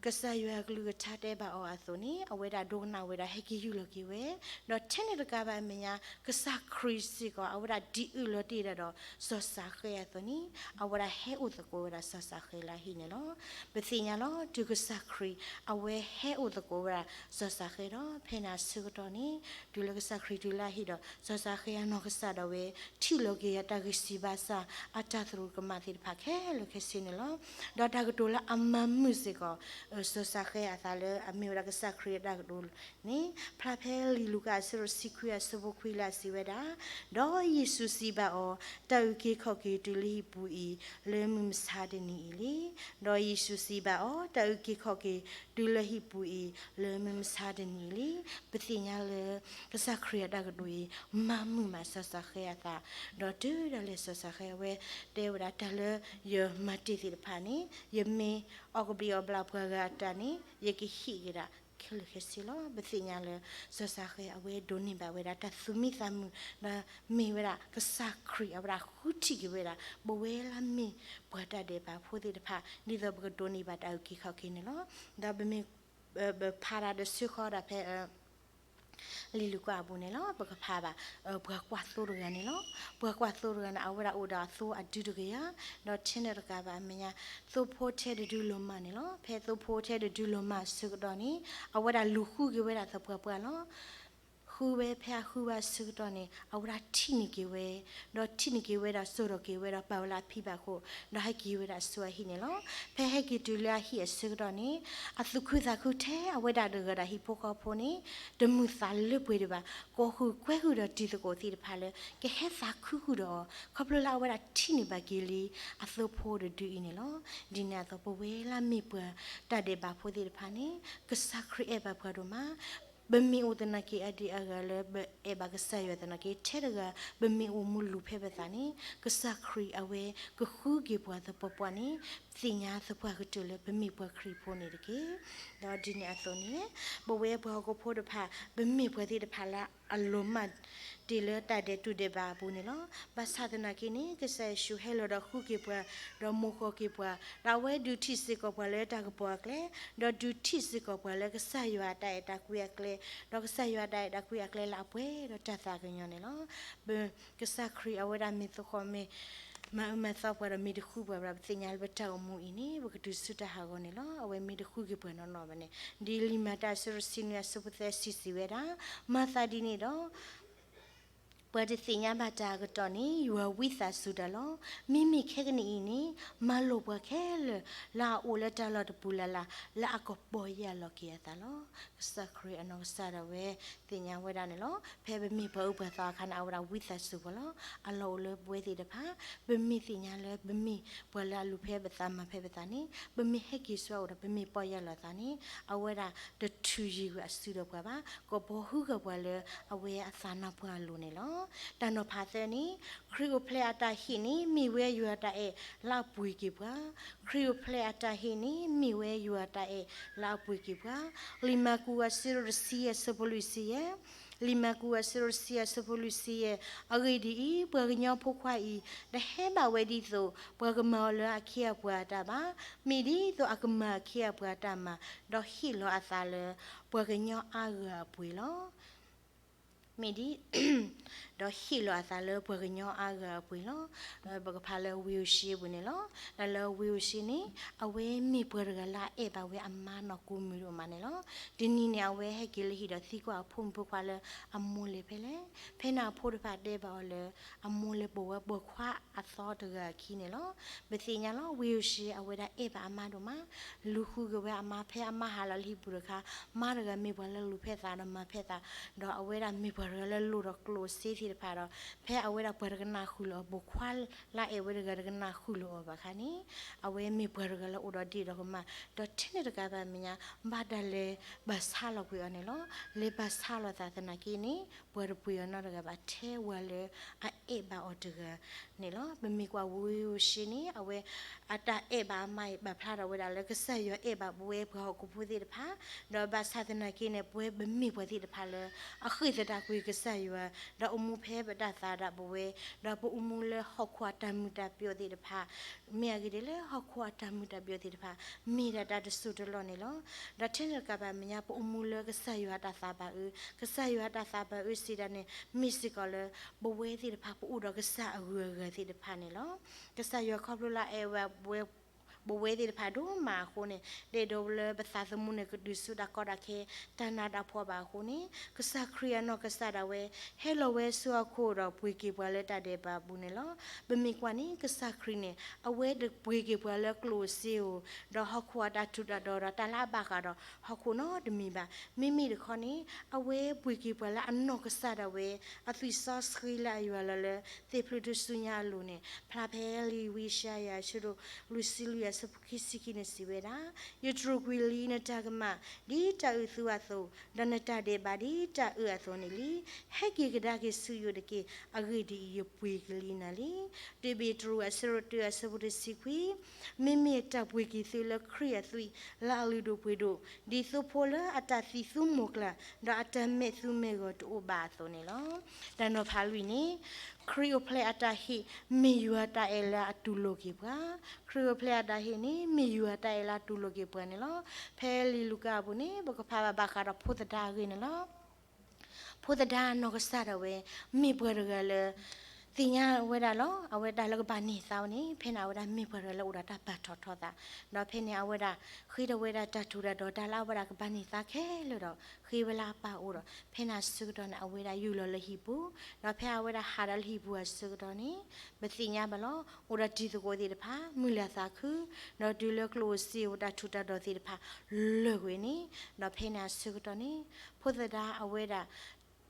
ကစၢ်ယွၤအကလုၢ်ကထါတဲဘၣ်အီၤအသိးန့ၣ် အဝဲဒၣ်ဒိကနၣ်ဝဲဒီးဟဲက့ၤယူၢ်လီၤက့ၤဝဲ, ဒီးထဲန့ၣ်တကးဘၣ်အမဲာ်ညါ ကစၢ်ခရံာ်စ့ၢ်ကီး အဝဲဒၣ်ဒုးအၢၣ်လီၤတ့ၢ်ဒၣ်ဒီးစီၤစးဃဲအသိးန့ၣ် အဝဲဒၣ်ဟဲအိၣ်သကိးဝဲဒၣ်စီၤစးဃဲလၢအဟံၣ်န့ၣ်လီၤ. ပသ့ၣ်ညါလီၤ တုၤကစၢ်ခရံာ် အဝဲဟဲအိၣ်သကိးဝဲဒၣ်စီၤစးဃဲဒီး ဖဲန့ၣ်အဆၢကတီၢ်န့ၣ် တုၤလၢကစၢ်ခရံာ်တုၤလၢအဟံၣ်ဒီး စီၤစးဃဲအနီၢ်ကစၢ်ဒၣ်ဝဲ ထံၣ်လီၤက့ၤအတၢ်ဂံၢ်စၢ်ဘါစၢ် အတၢ်သရူးကမၣ်သ့ၣ်တဖၣ်ခဲလၢာ်ခဲဆ့န့ၣ်လီၤ. ဒီးတၢ်ကတိၤလၢအမၤမုာ်စ့ၢ်ကီး စီၤၡဃဲအသးလၢအမ့ၢ်ဝဲဒၣ်ကစၢ်ခရံာ်အတၢ်ကတိၤန့ၣ် ဖျါဖဲလံာ်လူၤကၣ်အဆၢဒိၣ်တဆံခွံအဆၢဖိခွံလၢအစံးဝဲဒၣ်, ဒီးယ့ၣ်ၡူးစံးဘၣ်အီၤ, တၢ်အုၣ်က့ၤခီၣ်က့ၤတုၤလၢဟံၣ်ပူၤအံၤ လၢမုၢ်မဆါတနံၤအံၤလံ. ဒီးယ့ၣ်ၡူးစံးဘၣ်အီၤ, တၢ်အုၣ်က့ၤခီၣ်က့ၤတုၤလၢဟံၣ်ပူၤအံၤ လၢမုၢ်မဆါတနံၤအံၤလံ. ပသ့ၣ်ညါလၢ ကစၢ်ခရံာ်အတၢ်ကတိၤအံၤ မၤမုာ်မးစီၤၡဃဲအသး, ဒီးတုၤဒၣ်လဲာ်စီၤၡဃဲအဝဲတဲဝဲဒၣ် တၢ်လၢယမၤတ့ၢ်သ့ၣ်တဖၣ်န့ၣ် ယမ့ၢ်အီၣ်ကဘျံးအီၣ်ဘျၣ်ပှၤဂၤအတၢ်န့ၣ် ယကဟ့ၣ်က့ၤဒၣ်ခဲလၢာ်ခဲဆ့လီၤ. ပသ့ၣ်ညါလၢ စီၤၡဃဲအဝဲဒိးန့ၢ်ဘၣ်ဝဲဒၣ်တၢ်သူၣ်မံသးမုာ် ဒီးမ့ၢ်ဝဲဒၣ်ကစၢ်ခရံာ် အဝဲဒၣ်ဃုထံၣ်က့ၤဝဲဒၣ် ပဝဲလၢမ့ၢ်ပှၤတၢ်ဒဲးဘးဖိသ့ၣ်တဖၣ် ဒ်သိးပကဒိးန့ၢ်ဘၣ်တၢ်အုၣ်က့ၤခီၣ်က့ၤန့ၣ်လီၤ. ဒီးပမ့ၢ် ပဖးတၢ်ဒီးဆၢဃီဒၣ်ဖဲ လံာ်လူၤကၣ်အပူၤန့ၣ်လီၤ. ပကဖးဘၣ် ပှၤကွၢ်သိတဂၤန့ၣ်လီၤ. ပှၤကွၢ်သိတဂၤန့ၣ် အဝဲဒၣ်အိၣ်ဒီးအသိအဒုတကယၤ, ဒီးထဲန့ၣ်တကးဘၣ်အမဲာ်ညါ သိဖိထဲတဒုလီၤမၢ်န့ၣ်လီၤ. ဖဲသိဖိထဲတဒုလီၤမၢ်အဆၢကတီၢ်န့ၣ် အဝဲဒၣ်လူၤဃုက့ၤဝဲဒၣ်သပှၢ်ပှၢ်လီၤ. ဃုဝဲဖဲအဃုဘၣ်အဆၢကတီၢ်န့ၣ် အဝဲဒၣ်ထံၣ်န့ၢ်က့ၤဝဲ, ဒီးထံၣ်န့ၢ်က့ၤဝဲဒီးစိာ်ထီၣ်က့ၤဝဲဒီးပာ်ဝဲလၢအဖံဘၣ်ခိၣ်, ဒီးဟဲက့ၤဝဲဒၣ်ဆူအဟံၣ်န့ၣ်လီၤ. ဖဲဟဲက့ၤတုၤလၢအဟံၣ်အဆၢကတီၢ်န့ၣ် အသူၣ်ခုသးခုထဲအဝဲဒၣ်တဂၤဒီးဟံၣ်ဖိဃီဖိန့ၣ် တမုာ်သးလၢပှဲၤဒံးဘၣ်, ကိးဃုာ်ကွဲဃုာ်ဒီးတံၤသကိးသ့ၣ်တဖၣ်လၢ ကဟဲသးခုဃုာ်ဒီးအီၤ ခီဖျိလၢအဝဲဒၣ်ထံၣ်န့ၢ်ဘၣ်က့ၤလံ အသိဖိတဒုအံၤန့ၣ်လီၤ. ဒ်န့ၣ်အသိးပဝဲလၢမ့ၢ်ပှၤတၢ်ဒဲးဘးဖိသ့ၣ်တဖၣ်န့ၣ် ကစၢ်ခရံာ်အဲၣ်ဘၣ်ပှၤဒိၣ်မး ပမ့ၢ်အိၣ်သနာ်က့အဒံးအဂၤလၢပအဲၣ်ဘၣ်ကစၢ်ယွၤသနာ်က့ ထဲတဂၤ ပမ့ၢ်အိၣ်မူလူၤဖဲပသးန့ၣ် ကစၢ်ခရံာ်အဝဲကဃုက့ၤပှၤသပှၢ်ပှၢ်န့ၣ် သ့ၣ်ညါသပှၢ်ကတၢၢ်လၢပမ့ၢ်ပှၤခရံာ်ဖိန့ၣ်တက့ၢ်. ဒီးဒ်န့ၣ်အသိးန့ၣ် ပဝဲပှၤဟီၣ်ခိၣ်ဖိတဖၣ် ပမ့ၢ်ပှၤသ့ၣ်တဖၣ်လၢအလီၤမၢ်တ့ၢ်လၢတၢ်ဒဲးတူၢ်ဒဲးဘးအပူၤန့ၣ်လီၤ. ဘၣ်ဆၣ်သနာ်က့န့ၣ် ကစၢ်ယ့ၣ်ၡူးဟဲလီၤဒီးဃုက့ၤပှၤ ဒီးမိၢ်ဃီၣ်က့ၤပှၤ ဒီးအဝဲဒုးထံၣ်စ့ၢ်ကီးပှၤလၢတၢ်ကပီၤအကျဲ ဒီးဒုးထံၣ်စ့ၢ်ကီးပှၤလၢကစၢ်ယွၤအတၢ်အဲၣ်တၢ်ကွံအကျဲ ဒီးကစၢ်ယွၤအတၢ်အဲၣ်တၢ်ကွံအကျဲလၢအပှဲၤဒီးတၢ်သးကညီၤန့ၣ်လီၤ. ပ ကစၢ်ခရံာ်အဝဲဒၣ်မ့ၢ်သဃီၣ်မ့ၢ် မၤအၢမၤသီပှၤဒီးမ့ၢ်တဃုပှၤဘၣ်ဒီး ပသ့ၣ်ညါလၢပတၢ်အိၣ်မူအံၤန့ၣ် ပကတုၤဆူတၢ်ဟးဂီၤန့ၣ်လီၤ. အဝဲမ့ၢ်တဃုက့ၤပှၤနီၢ်နီၢ်ဘၣ်န့ၣ် ဒ်လံာ်မၤတၢ်အဆၢဒိၣ်တဆံနွံအဆၢဖိသၢဆံစံးဝဲဒၣ်, မၤသးဒ်န့ၣ်ဒီး ပှၤတသ့ၣ်ညါဘၣ်တၢ်အကတီၢ်န့ၣ် ယွၤဝံသးစူၤတၢ်လီၤ. မ့မ့ၢ်ခဲကနံၣ်အံၤန့ၣ် မၤလိာ်ပှၤခဲလၢာ် လၢအအိၣ်လၢတၢ်လီၢ်တပူၤလၢ်လၢ် လၢအကပီၢ်ယၢ်လီၤက့ၤအသးလီၤ. ကစၢ်ခရံာ်အနီၢ်ကစၢ်ဒၣ်ဝဲသ့ၣ်ညါဝဲဒၣ်န့ၣ်လီၤ. ဖဲပမ့ၢ်ပှၤအၢပှၤသီအခါန့ၣ် အဝဲဒၣ်ဝံသးစူၤပှၤလီၤ. အလီၢ်အိၣ်လၢပဝဲသ့ၣ်တဖၣ် ပမ့ၢ်သ့ၣ်ညါလၢပမ့ၢ်ပှၤလၢအလူၤဖဲပသးမၤဖဲပသးန့ၣ် ပမ့ၢ်ဟဲက့ၤဆူအအိၣ်ဒီး ပမ့ၢ်ပီၢ်ယၢ်လီၤသးန့ၣ် အဝဲဒၣ်တထုးယံၤဝဲအစုဒီးပှၤဘၣ်. ကပီၤဟုကပှၤလၢအဝဲအသးနါပှၢ်အလိၤန့ၣ်လီၤ. တၢ်နီၤဖးသၢန့ၣ် ခရံာ်အိၣ်ဖျဲၣ်အတၢ်ဟ့ၣ်န့ၣ် မ့ၢ်ဝဲယွၤအတၢ်အဲၣ်လၢအပှ့ၤက့ၤပှၤ ခရံာ်အိၣ်ဖျဲၣ်အတၢ်ဟ့ၣ်န့ၣ် မ့ၢ်ဝဲယွၤအတၢ်အဲၣ်လၢအပှ့ၤက့ၤပှၤ. လံာ်မၢ်ကူးအဆၢဒိၣ်တဆံယဲၢ်အဆၢဖိလွံၢ်ဆံယဲၢ်, လံာ်မၢ်ကူးအဆၢဒိၣ်တဆံယဲၢ်အဆၢဖိလွံၢ်ဆံယဲၢ်, အဂ့ၢ်ဒ်အံၤ, ပှၤကညီဖိခွါအံၤ တဟဲဘၣ်ဝဲဒ်သိး ပှၤကမၤအီၤလၢအခ့အပှၤအတၢ်ဘၣ်, မ့ၢ်ဒ်သိးအကမၤအခ့အပှၤအတၢ်မၤ, ဒီးဟ့ၣ်လီၤအသးလၢ ပှၤကညီအါဂၤအပှ့ၤလီၤ. မ့ၢ်ဒ် ဒီးဟ့ၣ်လီၤအသးလၢပှၤကညီအါဂၤအပှ့ၤလီၤ. ပကဖးလၢဝ့ၢ်ဧိၤၡ့ပူၤန့ၣ်လီၤ. ဒီးလၢဝ့ၢ်ဧိၤၡ့န့ၣ် အဝဲမ့ၢ်ပှၤတဂၤလၢအအဲၣ်ဘၣ်ဝဲအမါနီၢ်ကိမုၣ်ဒိၣ်မးန့ၣ်လီၤ. တနံၤန့ၣ် အဝဲဟဲက့ၤလၢဟံၣ်ဒီးသံကွၢ်အဖိမုၣ်ဖိခွါလၢအမိၢ်လဲၤဖဲလဲၣ်. ဖဲန့ၣ်အဖိတဖၣ်တဲဘၣ်အီၤလၢ အမိၢ်လၢပဝဲပိာ်ခွါအသီတဂၤအခံန့ၣ်လီၤ. ပသ့ၣ်ညါလီၤ ဝ့ၢ်ဧိၤၡ့အဝဲဒၣ်အဲၣ်ဘၣ်အမါဒိၣ်မး လူၤဃုက့ၤဝဲအမါ ဖဲအမါဟးလီၤလၢဟံၣ်ပူၤတခါ, မါတဂၤမ့ၢ်ပှၤလၢလူၤဖဲသးဒီးမၤဖဲသး, ဒီးအဝဲဒၣ်မ့ၢ်ပှၤတဂၤလၢလိၣ်ဒီးကျိၣ်စ့သ့ၣ်တဖၣ်ဒီး ဖဲအဝဲဒၣ်ပှၤတကနၣ်ဃုာ်လၢၤအီၤ ပိာ်ခွါလၢအအဲၣ်ဝဲတဂၤတကနၣ်ဃုာ်လၢၤအီၤဘၣ်ခါန့ၣ်, အဝဲမ့ၢ်ပှၤတဂၤလၢအိၣ်ဒီးဒ့ၣ်ဒီးကမၣ်, ဒီးထဲန့ၣ်တကးဘၣ်မဲာ်ညါ ဘၣ်တၢ်လဲၤဘၣ်ဆါလီၤကွံာ်အီၤန့ၣ်လီၤ. လဲၤဘၣ်ဆါလီၤသးသနာ်က့န့ၣ် ပှၤတပှ့ၤအီၤနီတဂၤဘၣ် ထဲဝဲလၢအအဲၣ်ဘၣ်အီၤတဂၤန့ၣ်လီၤ. ပမ့ၢ်ကွၢ်ဝ့ၢ်ဧိၤၡ့န့ၣ် အဝဲအတၢ်အဲၣ်ဘၣ်အမါအံၤ ပာ်ဖျါထီၣ်ဝဲဒၣ်လၢကစၢ်ယွၤအဲၣ်ဘၣ်ပဝဲပှၤဟီၣ်ခိၣ်ဖိသ့ၣ်တဖၣ်, ဒီးဘၣ်ဆၣ်သနာ်က့န့ၣ် ပဝဲပမ့ၢ်ပှၤသ့ၣ်တဖၣ်လၢ အဃ့ၢ်သတးကွံာ်ကစၢ်ယွၤ, ဒီးအိၣ်မူဖဲပတၢ်သးဒၣ်ပဝဲ, ဒီးပအိၣ်မူလၢဟီၣ်ခိၣ်အတၢ်မုာ်တၢ်ပျီၣ်သ့ၣ်တဖၣ်, မ့ၢ်အဂ့ၢ်ဒ်လဲၣ် ဟီၣ်ခိၣ်အတၢ်မုာ်တၢ်ပျီၣ်သ့ၣ်တဖၣ် မ့ၢ်ဒၣ်တၢ်တစိၢ်တလီၢ်န့ၣ်လီၤ. ဒီးထဲန့ၣ်တကးဘၣ်မဲာ်ညါ ပအိၣ်မူလၢကစၢ်ယွၤအတၢ်သးဘၣ်အၢ, ကစၢ်ယွၤအတၢ်သးဘၣ်အၢစံးဒၣ်န့ၣ် မ့ၢ်စ့ၢ်ကီးလၢ ပဝဲသ့ၣ်တဖၣ်ပအိၣ်ဒီးကစၢ်အဂုၤအဂၤသ့ၣ်တဖၣ်န့ၣ်လီၤ. ကစၢ်ယွၤခီဖျိလၢအအဲၣ်ဝဲပဝဲ ပဝဲသ့ၣ်တဖၣ်ဒိၣ်မးအဃိန့ၣ် တအဲၣ်ဒိးလၢပသးသမူန့ၣ် ကတုၤဆူတၢ်ကီတၢ်ခဲ တၢ်နးတၢ်ဖှီၣ်ဘၣ်အဃိန့ၣ် ကစၢ်ခရံာ်အနီၢ်ကစၢ်ဒၣ်ဝဲ ဟဲလီၤဝဲဆူဟီၣ်ခိၣ်ဒီးပှ့ၤက့ၤပှၤလၢတၢ်ဒဲးဘးအပူၤန့ၣ်လီၤ. ပမ့ၢ်ကွၢ်န့ၣ် ကစၢ်ခရံာ်န့ၣ် အဝဲတပှ့ၤက့ၤပှၤလၢကျိၣ်စ့ဧိၤ ဒီးဟီၣ်ခိၣ်အတၢ်ထူးတၢ်တီၤဒီးတၢ်လၢအဘၣ်ဃးဒီးဟီၣ်ခိၣ်နီတမံၤဘၣ်. မ့မ့ၢ်တခီန့ၣ် အဝဲပှ့ၤက့ၤပှၤလၢအနီၢ်ကစၢ်ဒၣ်ဝဲ အသွံၣ်စီဆှံလၢအယွၤလီၤလၢ သ့ၣ်ဖျုးထူၣ်စုညါအလိၤန့ၣ် ဖျါဖဲလံာ်ဝံယၡါယၤ အဆၢဒိၣ်လွံၢ်ဆံလွံၢ် အဆၢဖိခံဆံခံန့ၣ်စံးဝဲဒၣ်, ယတြူာ်ကွံာ်လံနတၢ်ကမၣ် ဒ်တၢ်အုၣ်သူအသိး, ဒီးနတၢ်ဒဲးဘးဒ်တၢ်အၢအသိးန့ၣ်လံ. ဟဲက့ၤကဒါက့ၤဆူယအိၣ်တက့ၢ်. အဂ့ၢ်ဒ်အံၤ, ယပှ့ၤက့ၤလံနၤလံ. တၢ်ပ့းတရူး အဆၢဒိၣ်တၢ အဆၢဖိတဆံခွံ, မ့မ့ၢ်တၢ်ပှ့ၤက့ၤသုလၢခရံာ်အသွံၣ် လၢအလုၢ်ဒိၣ်ပှ့ၤဒိၣ်, ဒ်သိဖိလၢအတၢ်သံၣ်သူမီၢ်ကျၢ် ဒီးအတၢ်မဲာ်သူမဲာ်ဂီၤတအိၣ်ဘၣ်အသိးန့ၣ်လီၤ. တၢ်နီၤဖးလွံၢ်န့ၣ်, ခရံာ်အိၣ်ဖျဲၣ်အတၢ်ဟ့ၣ် မ့ၢ်ယွၤအတၢ်အဲၣ်လၢအတူၢ်လိာ်က့ၤပှၤ, ခရံာ်အိၣ်ဖျဲၣ်အတၢ်ဟ့ၣ်န့ၣ် မ့ၢ်ယွၤအတၢ်အဲၣ်လၢအတူၢ်လိာ်က့ၤပှၤန့ၣ်လီၤ. ဖဲလံာ်လူၤကၣ်အပူၤန့ၣ် ပကဖးဘၣ်ဘၣ်ဃးဒီးဖိသဒါအဂ့ၢ်န့ၣ်လီၤ. ဖိသဒါအနီၢ်ကစၢ်ဒၣ်ဝဲ မ့ၢ်ပှၤတဂၤလၢ သ့ၣ်ညါဝဲဒၣ်လီၤ. အဝဲတၢ်လၢကဘၣ်န့ၢ်သါဝဲန့ၣ် ဖဲန့ၣ်အဝဲဒၣ်မ့ၢ်ပှၤတဂၤလၢအိၣ်ဒီးတၢ်ပာ်ထီၣ်ထီသး, ဒီးဖဲန့ၣ်အဝဲဒၣ် ဃ့ထီၣ်ဝဲဒၣ်တၢ်ထူးတၢ်တီၤ တၢ်လၢအဝဲဒၣ်ကဘၣ်န့ၢ်သါခဲလၢာ်ဒီး ဃ့ဝဲလၢအပၢ်အအိၣ်ဒီး ဖဲန့ၣ်အဆၢကတီၢ်န့ၣ် အဝဲဒၣ်ယူၢ်လီၤလၢဟံၣ်ပူၤ, ဒီးဖဲအဝဲဒၣ်ဟးဒီးလၢဟံၣ်ပူၤအဆၢကတီၢ်န့ၣ် ပသ့ၣ်ညါဘၣ်လီၤ. အိၣ်ဒီးတံၤသကိးသ့ၣ်တဖၣ် မုာ်လၤသးခု ဒီးတုၤလၢကျိၣ်ဧိၤစ့ဧိၤ တၢ်ထူးတၢ်တီၤသ့ၣ်တဖၣ် လၢာ်ကွံာ်န့ၣ်, ဒီးဖဲန့ၣ်အဆၢကတီၢ်န့ၣ် ဖိသဒါအဝဲဒၣ်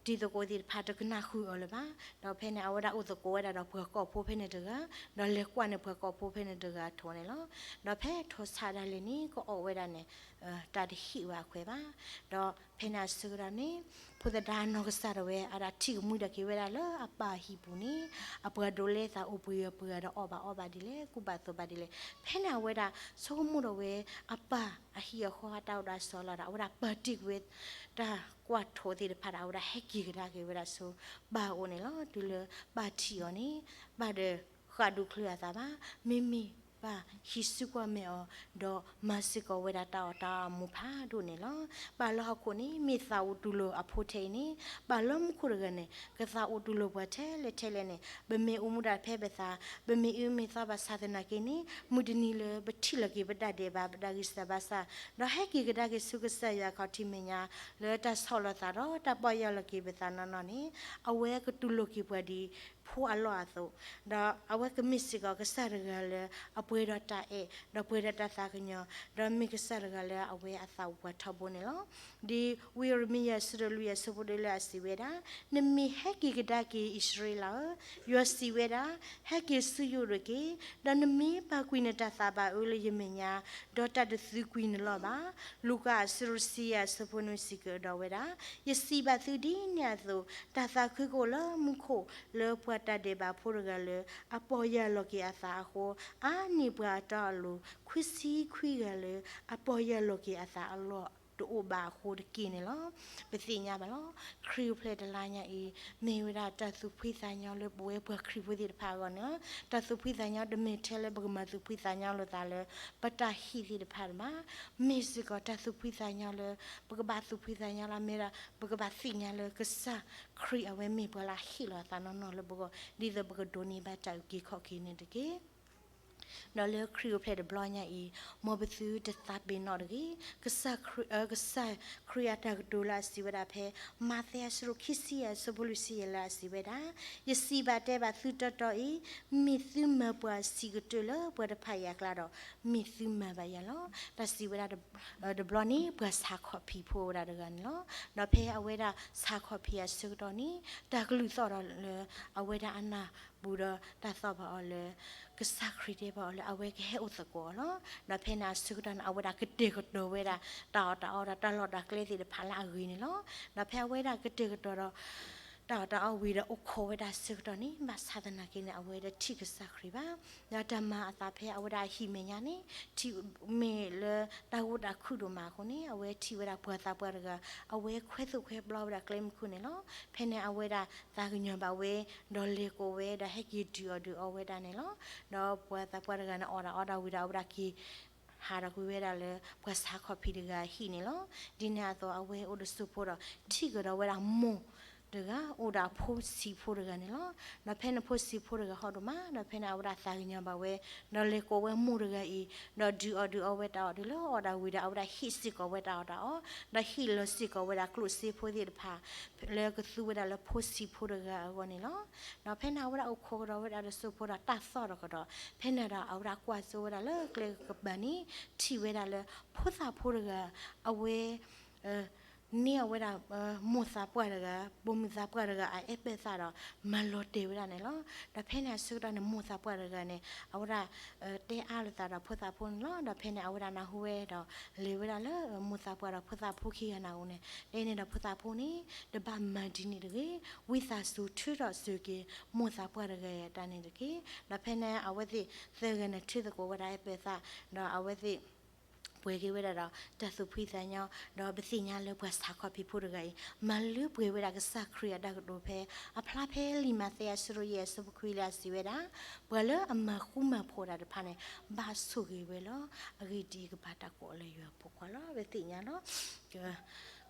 တံၤသကိးသ့ၣ်တဖၣ်တကနၣ်ဃုာ်အီၤလၢၤဘၣ်. ဒီးဖဲန့ၣ်အဝဲဒၣ်အိၣ်သကိးဝဲဒၣ်ဒီးပှၤကိာ်ဖိဖဲန့ၣ်တဂၤ, ဒီးလဲၤကွၢ်န့ၢ်ပှၤကိာ်ဖိဖဲန့ၣ်တဂၤအထိးန့ၣ်လီၤ. ဒီးဖဲထိးဆးဒၣ်လဲာ်န့ၣ် ကအီၣ်ဝဲဒၣ်န့ၣ် တၢ်တဟံးဝဲအခွဲးဘၣ်. ဒီးဖဲန့ၣ်အဆၢကတီၢ်န့ၣ် ဖိသဒါအနီၢ်ကစၢ်ဒၣ်ဝဲ အဝဲဒၣ်ထံၣ်ကမှံဒီးက့ၤဝဲဒၣ်လၢအပၢ်အဟံၣ်ပူၤန့ၣ် အပှၤဒိးလဲသးအိၣ်ပှဲၤဂၤပှဲၤဂၤဒီးအီၣ်ဘၣ်အီဘၣ်ဒ်လဲၣ် ကူၣ်ဘၣ်သိးဘၣ်ဒ်လဲၣ်. ဖဲန့ၣ်အဝဲဒၣ်ဆိကမိၣ်ဒီးဝဲ အပၢ်အဟံၣ်အဃီအတၢ်အိၣ်ဒီးအစီၤလီၤဒီး အဝဲဒၣ်ပာ်တ့ၢ်ကွံာ်ဝဲ တၢ်ကွၢ်ထိးသ့ၣ်တဖၣ်ဒီး အဝဲဒၣ်ဟဲက့ၤကဒါက့ၤဝဲဒၣ်ဆူပၢ်အအိၣ်န့ၣ်လီၤ. တုၤလၢပၢ်ထံၣ်အီၤန့ၣ် ပၢ်ဒီးဃၣ်ဒူၣ်ချုးအသးဘၣ်. မ့မ့ၢ်ပၢ်ဟံးစုကွၢ်မဲာ်အီၤ ဒီးမၤစ့ၢ်ကီးဝဲဒၣ်တၢ်အီၣ်တၢ်အီအမူးဖးဒိၣ်န့ၣ်လီၤ. ပၢ်လၢဟီၣ်ခိၣ်န့ၣ် မ့ၢ်သးအိၣ်တူၢ်လိာ်အဖိထဲအံၤန့ၣ် ပၢ်လၢမူခိၣ်တဂၤန့ၣ် ကသးအိၣ်တူၢ်လိာ်ပှၤထဲလဲၣ်ထဲလဲၣ်န့ၣ် ပမ့ၢ်အိၣ်မူဒၣ်ဖဲပသး ပမ့ၢ်အုၣ်မ့ၢ်သီဘၣ်ဆၣ်သနာ်က့န့ၣ် မုၢ်တနံၤလၢပထံၣ်လိာ်က့ၤပတၢ်ဒဲးဘး ပတၢ်ဂံၢ်စၢ်ဘါစၢ် ဒီးဟဲက့ၤကဒါက့ၤဆူကစၢ်ယွၤအခီၣ်ထံးမဲာ်ညါ လၢတၢ်ဆီၣ်လီၤသးဒီးတၢ်ပီၢ်ယၢ်လီၤက့ၤပသးနီၢ်နီၢ်န့ၣ် အဝဲကတူၢ်လိာ်က့ၤပှၤဒ်ဖိအလီၢ်အသိး, ဒီးအဝဲကမ့ၢ်စ့ၢ်ကီးကစၢ်တဂၤလၢအပှဲၤဒီးတၢ်အဲၣ် ဒီးပှဲၤဒီးတၢ်သးကညီၤ ဒီးမ့ၢ်ကစၢ်တဂၤလၢအဝဲအသးအိၣ်ပှၤထီဘိန့ၣ်လီၤ. ဒ်ဝံယံးရမံယၤ အဆၢဒိၣ်လွံၢ် အဆၢဖိတၢလၢအစံးဝဲဒၣ်, နမ့ၢ်ဟဲက့ၤကဒါက့ၤအံၣ်စရ့လးဧၢ, ယွၤစံးဝဲဒၣ်, ဟဲက့ၤဆူယအိၣ်တက့ၢ်, ဒီးနမ့ၢ်ပာ်ကွံာ်နတၢ်သးဘၣ်အၢလၢယမဲာ်ညါ, ဒီးတၢ်တသုးကွံာ်နလီၢ်ဘၣ်. လူၤကၣ် အဆၢဒိၣ်တဆံယဲၢ် အဆၢဖိနွံ စံးကဒီးဝဲဒၣ်, ယစံးဘၣ်သုဒ်န့ၣ်အသိး, တၢ်သးခုကအိၣ်လၢမူခိၣ် လၢပှၤတၢ်ဒဲးဘးဖိတဂၤလၢ အပီၢ်ယၢ်လီၤက့ၤအသးအဃိ, အါန့ၢ်ပှၤအတီအလိၤ ခွံဆံခွံဂၤလၢ အပီၢ်ယၢ်လီၤက့ၤအသးအလီၢ် တအိၣ်ဘၣ်အဃိတက့ၢ်န့ၣ်လီၤ. ပသ့ၣ်ညါဘၣ်လီၤ. ခရံာ်အိၣ်ဖျဲၣ်တလါညါအံၤ မ့ၢ်ဝဲဒၣ်တၢ်သူၣ်ဖှံသးညီလၢပဝဲပှၤခရံာ်ဖိသ့ၣ်တဖၣ်အဂီၢ်န့ၣ်လီၤ. တၢ်သူၣ်ဖှံသးညီတမ့ၢ်ထဲလၢပကမၤသူၣ်ဖှံသးညီလိာ်သးလၢ ပတၢ်ဟံၣ်သ့ၣ်တဖၣ်ဘၣ်. မ့ၢ်စ့ၢ်ကီးတၢ်သူၣ်ဖှံသးညီလၢ ပကဘၣ်သူၣ်ဖှံသးညီလၢအမ့ၢ်ဒၣ် ပကဘၣ်သ့ၣ်ညါလၢကစၢ်ခရံာ်အဝဲမ့ၢ်ပှၤလၢအဟ့ၣ်လီၤအသးနီၢ်နီၢ် လၢပဂီၢ် ဒ်သိးပကဒိးန့ၢ်ဘၣ်တၢ်အုၣ်က့ၤခီၣ်က့ၤန့ၣ်တက့ၢ်. ဒီးလၢခရံာ်အိၣ်ဖျဲၣ်တဘျီညါအံၤ, မ်ပသုတသးပ့ၤနီၣ်တဂ့ၤ. ကစၢ်ခရံာ်, ကစၢ်ခရံာ်အတၢ်ကတိၤလၢအစံးဝဲဒၣ်ဖဲ မးသဲ အဆၢဒိၣ်ခံဆံယဲၢ် အဆၢဖိလွံၢ်ဆံယဲၢ် လၢအစံးဝဲဒၣ်, ယစံးဘၣ်တဲဘၣ်သုတီတီအံၤ, မ့ၢ်သုမၤပှၤအဆံးကတၢၢ်လၢပှၤတဖၣ်အံၤအကျါဒီး, မ့ၢ်သုမၤဘၣ်ယၤလီၤ. တၢ်စံးဝဲဒၣ်တဘျီန့ၣ် ပှၤဆါခီၣ်ဖံးဖိဝဲဒၣ်တဂၤန့ၣ်လီၤ. ဒီးဖဲအဝဲဒၣ်ဆါခီၣ်ဖံးအဆၢကတီၢ်န့ၣ်, တၢ်ကလုၢ်သီၣ်ဒီးလၢအဝဲဒၣ်အနၢ်ပူၤဒီးတၢ်သီၣ်ဘၣ်အီၤလၢ ကစၢ်ခရံာ်တဲဘၣ်အီၤလၢအဝဲကဟဲအိၣ်သကိးအီၤလီၤ. ဒီးဖဲန့ၣ်အဆၢကတီၢ်န့ၣ် အဝဲဒၣ်ကတဲာ်ကတီၤဝဲဒၣ် တၢ်အီၣ်တၢ်အီဒီးတၢ်လီၢ်တၢ်ကျဲသ့ၣ်တဖၣ်လၢအဂ့ၤန့ၣ်လီၤ. ဒီးဖဲအဝဲဒၣ်ကတဲာ်ကတီၤဒီး တၢ်အီၣ်တၢ်အီဝံၤဒီးအိၣ်ခိးဝဲဒၣ်အဆၢကတီၢ်န့ၣ် ဘၣ်ဆၣ်သနာ်က့န့ၣ် အဝဲဒၣ်ထံၣ်ကစၢ်ခရံာ်ဘၣ်. ဒီးတၢ်မၤအသးဖဲအဝဲဒၣ်အဟံၣ်မဲာ်ညါန့ၣ် ထံၣ်မ့ၢ်လၢတၢ်ဂိၢ်တၢ်ခုၣ်ဒိၣ်မးအဃိန့ၣ် အဝဲထံၣ်ဝဲဒၣ်ပှၤသးပှၢ်တဂၤ အဝဲခွဲသိၣ်ခွဲပျီဝဲဒၣ်ကျဲမုၢ်ခိၣ်န့ၣ်လီၤ. ဖဲန့ၣ်အဝဲဒၣ်သးကညီၤဘၣ်ဝဲ ဒီးလဲၤကိးဝဲဒီးဟဲက့ၤဒုးအီၣ်ဒုးအီဝဲဒၣ်န့ၣ်လီၤ. ဒီးပှၤသးပှၢ်တဂၤန့ၣ် အီၣ်တၢ်အီတၢ်ဝံၤဒီး အဝဲဒၣ်က့ၤ ဟးဒီးကွံာ်ဝဲဒၣ်လၢ ပှၤဆါခီၣ်ဖံးတဂၤအဟံၣ်န့ၣ်လီၤ. ဒ်န့ၣ်အသိး အဝဲအိၣ်တစိၢ်ဖိဒီး ထံၣ်ကဒီးဝဲဒၣ်မိၢ် တဂၤ အိၣ်ဒီးအဖိဆံးဖိတဂၤန့ၣ်လီၤ. ဒီးဖဲန့ၣ်ဖိဆံးဖိတဂၤဟီၣ်ဒိၣ်မး ဒီးဖဲန့ၣ်အဝဲဒၣ်သးကညီၤဘၣ်ဝဲ, ဒီးလဲၤကိးဝဲမိၢ်တဂၤအံၤ, ဒီးဒုးအီၣ်ဒုးအီဝဲတၢ်အီၣ်တၢ်အီလၢအီၣ်ဒၣ်ဝံၤဒီး အဝဲဒၣ်ဟံးစ့ၢ်ကီးဝဲတၢ်အီၣ်တၢ်အီ, ဒီးဟံးလီၤစ့ၢ်ကီးဝဲဒၣ်ကျိၣ်စ့ဖိသ့ၣ်တဖၣ် လၢကသူဝဲဒၣ်လၢဖိဆံးဖိတဂၤအဂီၢ်န့ၣ်လီၤ. ဒီးဖဲန့ၣ် အဝဲဒၣ်အိၣ်ခိးကဒီးဝဲဒၣ်ဒီးစိဖိဒီးတၢ်သီၣ်ထီၣ်ကဒီး, ဖဲန့ၣ်ဒီးအဝဲဒၣ်ကွၢ်စိဝဲဒၣ်လၢကျဲကပၤန့ၣ် ထံၣ်ဝဲဒၣ်လၢ ဖိသၣ်ဖိတဂၤ အဝဲ န့ၢ်အဝဲဒၣ် မိၢ်သးပှၢ်တဂၤ, ပိာ်မုၣ်သးပှၢ်တဂၤ အအဲၣ်ပၢၢ်သးဒီး မၤလီၤတဲာ်ဝဲဒၣ်န့ၣ်လီၤ. ဒီးဖဲန့ၣ်အဆၢကတီၢ်န့ၣ် မိၢ်သးပှၢ်တဂၤန့ၣ် အဝဲဒၣ် တဲအါလိာ်သးဒီးဖိသၣ်ဖိန့ၣ်လီၤ. ဒီးဖဲန့ၣ် အဝဲဒၣ်နၢ်ဟူဝဲဒီး လဲၤဝဲဒၣ်လၢမိၢ်သးပှၢ်ဒီးဖိသၣ်ဖိခံဂၤန့ၣ်အအိၣ်န့ၣ် တဲန့ၣ်ဒီးဖိသၣ်ဖိန့ၣ် တဘၣ်မၤဒ်န့ၣ်တဂ့ၤ, ဝံသးစူၤထုးထီၣ်စၢၤက့ၤ မိၢ်သးပှၢ်တဂၤအတၢ်န့ၣ်တက့ၢ်. ဒီးဖဲန့ၣ် အဝဲသ့ၣ်သၢဂၤန့ၣ် ထုသကိးဝဲဒၣ်အဲၣ်ပၢၢ်သး, ဒီးအဝဲသ့ၣ် ပှဲၤက့ၤဝဲဒၣ်ဒီး တၢ်သူၣ်ဖှံသးညီ, ဒီးပသ့ၣ်ညါလၢပှၤဆါခီၣ်ဖံးဖိတဂၤအံၤ မၤလၢပှဲၤဝဲဒၣ်ကစၢ်ခရံာ်အတၢ်ကတိၤဖဲ အဖျါဖဲလံာ်မးသဲအဆၢဒိၣ်ယဲၢ်အဆၢဖိခွံလၢအစံးဝဲဒၣ်, ပှၤလၢအမၤဃူမၤဖိးတၢ်တဖၣ်န့ၣ် ဘၣ်ဆိၣ်ဂ့ၤဝဲလီၤ. အဂ့ၢ်ဒ်အံၤ, ကဘၣ်တၢ်ကိးအီၤလၢယွၤအဖိခွါလီၤ. ပသ့ၣ်ညါလီၤ.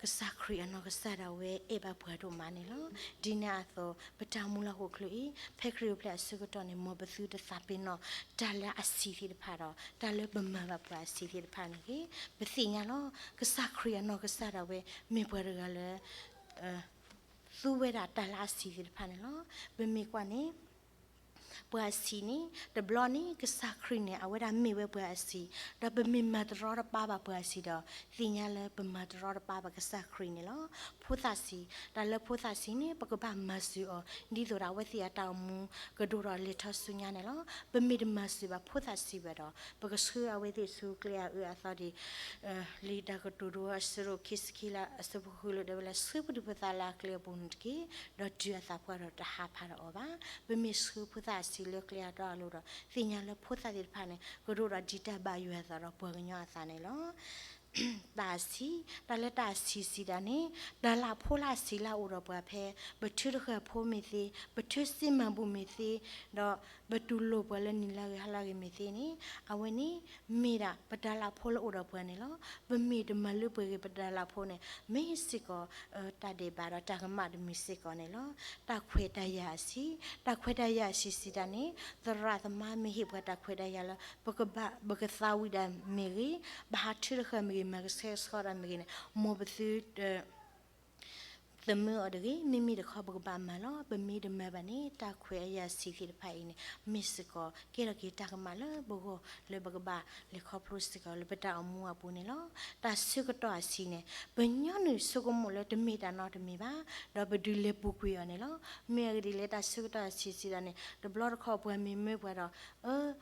ကစၢ်ခရံာ်အနီၢ်ကစၢ်ဒၣ်ဝဲအဲၣ်ဘၣ်ပှၤဒိၣ်မးန့ၣ်လီၤ. ဒ်န့ၣ်အသိး ပတၢ်မူလၢဟီၣ်ခိၣ်ချၢအံၤ ဖဲခရံာ်အိၣ်ဖျဲၣ်အဆၢကတီၢ်န့ၣ် မ်ပသုတသးပ့ၤနီၣ်တၢ်လၢအဆံးသ့ၣ်တဖၣ်ဒီး တၢ်လၢပမၤဘၣ်ပှၤအဆံးသ့ၣ်တဖၣ်န့ၣ်တက့ၢ်. ပသ့ၣ်ညါလီၤ. ကစၢ်ခရံာ်အနီၢ်ကစၢ်ဒၣ်ဝဲ မ့ၢ်ပှၤတဂၤလၢ သူဝဲဒၣ်တၢ်လၢအဆံးသ့ၣ်တဖၣ်န့ၣ်လီၤ. ပမ့ၢ်ကွၢ်န့ၣ် ပှၤအဆံးန့ၣ် တဘျီန့ၣ် ကစၢ်ခရံာ်န့ၣ် အဝဲဒၣ်မ့ၢ်ဝဲပှၤအဆံး, ဒီးပမ့ၢ်မၤတရီတပါဘၣ်ပှၤအဆံးဒီး သ့ၣ်ညါလၢပမၤတရီတပါဘၣ်ကစၢ်ခရံာ်န့ၣ်လီၤ. ဖိသၣ်ဆံး, တၢ်လၢဖိသၣ်ဆံးန့ၣ် ပကဘၣ်မၤစၢၤအီၤ ဒ်သိးဒီးအဝဲသ့ၣ်အတၢ်အိၣ်မူကဒိၣ်ထီၣ်လဲၤထီၣ်ဆူညါန့ၣ်လီၤ. ပမ့ၢ်တမၤစၢၤဘၣ်ဖိသၣ်ဆံးဘၣ်ဒီး ပကဆှၢအဝဲသ့ၣ်ဆူကျဲအအၢအသီဒ် လံာ်တၢ်ကတိၤဒိအဆၢဒိၣ်ခံဆံခံလၢအဆၢဖိဃုလၢတဲဝဲလၢ ဆှၢပဒုၣ်ပသးလၢအကျဲအပူၤန့ၣ်တက့ၢ်, ဒီးတုၤအသးပှၢ်ဒီးတဟးဖးဒီးအီၤဘၣ်. ပမ့ၢ်ဆှၢဖိသၣ်အဆံးလၢကျဲအတီအလိၤဒီး သ့ၣ်ညါလၢဖိသၣ်သ့ၣ်တဖၣ်န့ၣ် ကဒိၣ်ဒီးဒံးတၢ်ဘၣ်ယွၤအသးဒီးပှၤကညီအသးန့ၣ်လီၤ. တၢ်အဆံး, တၢ်လၢတၢ်အဆံးစံးတၢ်န့ၣ် တၢ်လၢအဖိလၢအဆံးလၢအအိၣ်ဒီးပှၤဖဲ ပထုးတဃၢၤဖိမ့ၢ်သ့, ပထုးစံမၤဘူၣ်မ့ၢ်သ့, ဒီးပတူၢ်လိာ်ပှၤလၢနံၤလၢအဂ့ၤဟါလၢအဂ့ၤမ့ၢ်သ့န့ၣ် အဝဲန့ၣ် မ့ၢ်ဒၣ်ပတၢ်လၢအဖိလၢအိၣ်ဒီးပှၤန့ၣ်လီၤ. ပမ့ၢ်တမၤလၢပှဲၤက့ၤပတၢ်လၢအဖိန့ၣ် မ့ၢ်စ့ၢ်ကီး တၢ်ဒဲးဘးဒီးတၢ်ကမၣ်တမံၤစ့ၢ်ကီးန့ၣ်လီၤ. တၢ်ခွဲးတၢ်ယာ်အဆံး, တၢ်ခွဲးတၢ်ယာ်အဆံးစံးတၢ်န့ၣ် သရၣ်သမါမ့ၢ်ဟ့ၣ်ပှၤတၢ်ခွဲးတၢ်ယာ်လၢ ပကဘၣ် ပကသးဝံၣ်ဒၣ်မ့ၢ်ဂ့ၤ, ဘၣ်ဟးထုးတဃၢၤမ့ၢ်ဂ့ၤ, မၤကဆှဲကဆှီတၢ်မ့ၢ်ဂ့ၤန့ၣ် မ်ပသု သမၢအီၤတဂ့ၤ, မ့မ့ၢ်တခီပကဘၣ်မၤလီၤ. ပမ့ၢ်တမၤဘၣ်န့ၣ် တၢ်ခွဲးအယာ်ဆံးသ့ၣ်တဖၣ်အံၤန့ၣ် မ့ၢ်စ့ၢ်ကီး ကဲထီၣ်က့ၤတၢ်ကမၣ်လၢပဂီၢ် လၢပကဘၣ်လဲၤခီဖျိစ့ၢ်ကီးလၢပတၢ်အိၣ်မူအပူၤန့ၣ်လီၤ. တၢ်ဆၢကတီၢ်အဆံးန့ၣ် ပညီနုၢ်ဆိကမိၣ်လၢတမ့ၢ်တၢ်နီတမံၤဘၣ်, ဒီးပဒုးလဲၤပူၤကွံာ်အီၤန့ၣ်လီၤ. မ့ၢ်အဂ့ၢ်ဒ်လဲၣ် တၢ်ဆၢကတီၢ်အဆံးစံးတၢ်န့ၣ် တဘျီတခီၣ်ပှၤမ့ၢ်မၢပှၤဒီး အၢ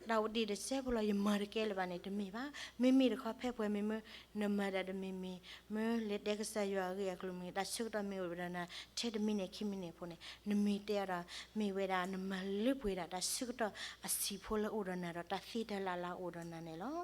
တၢ်အိၣ်တ့ၢ်တစဲးဖိလီၤ ယမၤတကဲလၢၤဘၣ်န့ၣ် တမ့ၢ်ဘၣ်. မ့မ့ၢ်တခီဖဲပှၤမ့ၢ်မၢ နမၤဒၣ်တမံၤမံၤ, မ့ၢ်လဲၤတဲကစၢ်ယွၤအဂ့ၢ်အကျိၤမ့ၢ်ဂ့ၤ, တၢ်ဆၢကတီၢ်မ့ၢ်အိၣ်ဝဲဒီးနၤ ထဲတမံၤန့ၣ်ခံမံၤန့ၣ်အဖိန့ၣ် နမ့ၢ်တဲအီၤဒီး မ့ၢ်ဝဲဒၣ်နမၤလၢပှဲၤဒၣ်တၢ်ဆၢကတီၢ်အဆံးဖိလၢအိၣ်ဒီးနၤဒီး တၢ်သ့တၢ်လၢ်လၢအအိၣ်ဒီးနၤန့ၣ်လီၤ.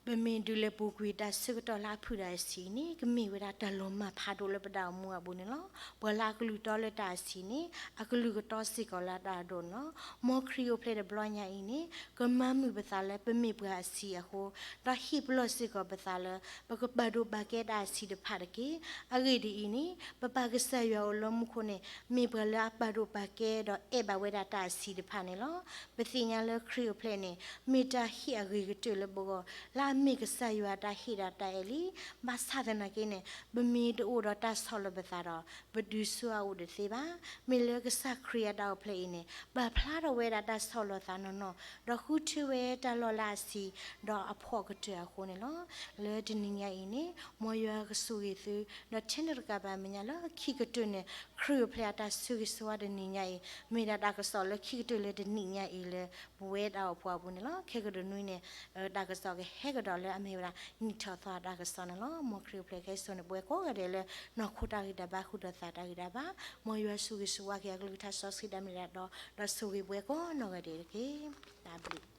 ပမ့ၢ်ဒုးလဲၤပူၤကွံာ်တၢ်ဆၢကတီၢ်လၢအဖုၣ်ဒၣ်အဆံးန့ၣ် ကမ့ၢ်ဝဲဒၣ်တၢ်လီၤမၢ်ဖးဒိၣ်လၢပတၢ်အိၣ်မူအပူၤန့ၣ်လီၤ. ပှၤလၢအကလုၢ်တီလၢတၢ်အဆံးန့ၣ် အကလုၢ်ကတီစ့ၢ်ကီးလၢတၢ်အဒိၣ်န့ၣ်လီၤ. မ်ခရံာ်အိၣ်ဖျဲၣ်တဘျီညါအံၤန့ၣ် ကမၤမုာ်ပသးလၢပမ့ၢ်ပှၤအဆံးအဃိ ဒီးဟ့ၣ်ပလီၢ်စ့ၢ်ကီးပသးလၢ ပကပာ်ဒိၣ်ပာ်ကဲတၢ်အဆံးတဖၣ်တက့ၢ်. အဂ့ၢ်ဒ်အံၤန့ၣ် ပပၢ်ကစၢ်ယွၤအိၣ်လၢမူခိၣ်န့ၣ် မ့ၢ်ပှၤလၢအပာ်ဒိၣ်ပာ်ကဲဒီးအဲၣ်ဘၣ်ဝဲဒၣ်တၢ်အဆံးတဖၣ်န့ၣ်လီၤ. ပသ့ၣ်ညါလၢခရံာ်အိၣ်ဖျဲၣ်န့ၣ် မ့ၢ်တၢ်ဟ့ၣ်အဂ့ၤကတၢၢ်လၢပဂီၢ် လၢအမ့ၢ်ကစၢ်ယွၤအတၢ်ဟ့ၣ်ဒီးတၢ်အဲၣ်လံ. ဘၣ်ဆၣ်သနာ်က့န့ၣ် ပမ့ၢ်တအိၣ်ဒီးတၢ်ဆီၣ်လီၤပသးဒီး ပဒုးဆူအအိၣ်တသ့ဘၣ်. မ့ၢ်လၢကစၢ်ခရံာ်အတၢ်အိၣ်ဖျဲၣ်အံၤန့ၣ် ပာ်ဖျါထီၣ်ဝဲဒၣ်တၢ်ဆီၣ်လီၤသးနီၢ်နီၢ် ဒီးဃုထၢဝဲတၢ်လီၢ်လၢအဆံး ဒီးအဖှီၣ်ကတၢၢ်အဃိန့ၣ်လီၤ. လၢတနံၤညါအံၤန့ၣ် မ်ယွၤကဆိၣ်ဂ့ၤသု ဒီးထဲန့ၣ်တကးဘၣ်အမဲာ်ညါလၢခံကတၢၢ်န့ၣ် ခရံာ်အိၣ်ဖျဲၣ်အတၢ်ဆၢဂ့ၤဆၢဝါတနံၤညါအံၤ မ့ၢ်ဒၣ်တၢ်ကစီၣ်လၢခံကတၢၢ်လၢတနံၤညါအံၤလၢ ပဝဲတၢ်အိၣ်ဖှိၣ်အပူၤန့ၣ်လီၤ. ခဲကတနွံန့ၣ် တၢ်ကစီၣ်ကဟဲကဒီးလၢအမ့ၢ်ဝဲဒၣ် နံၣ်ထီၣ်သီအတၢ်ကစီၣ်န့ၣ်လီၤ. မ်ခရံာ်အိၣ်ဖျဲၣ်ကဟဲစိာ်န့ၢ်ပဝဲကိးဂၤဒဲးလၢ နီၢ်ခိတၢ်ဂံၢ်တၢ်ဘါ ဃုာ်ဒီးသးတၢ်ဂံၢ်တၢ်ဘါ, မ်ယွၤဆိၣ်ဂ့ၤဆိၣ်ဝါက့ၤအကလုၢ်ကထါစီဆှံဒၣ်မ့ၢ်ဒၣ်ဒီး ဒီးဆိၣ်ဂ့ၤပဝဲကိးနီၢ်ဂၤဒဲးတက့ၢ်. တၢ်ဘျုး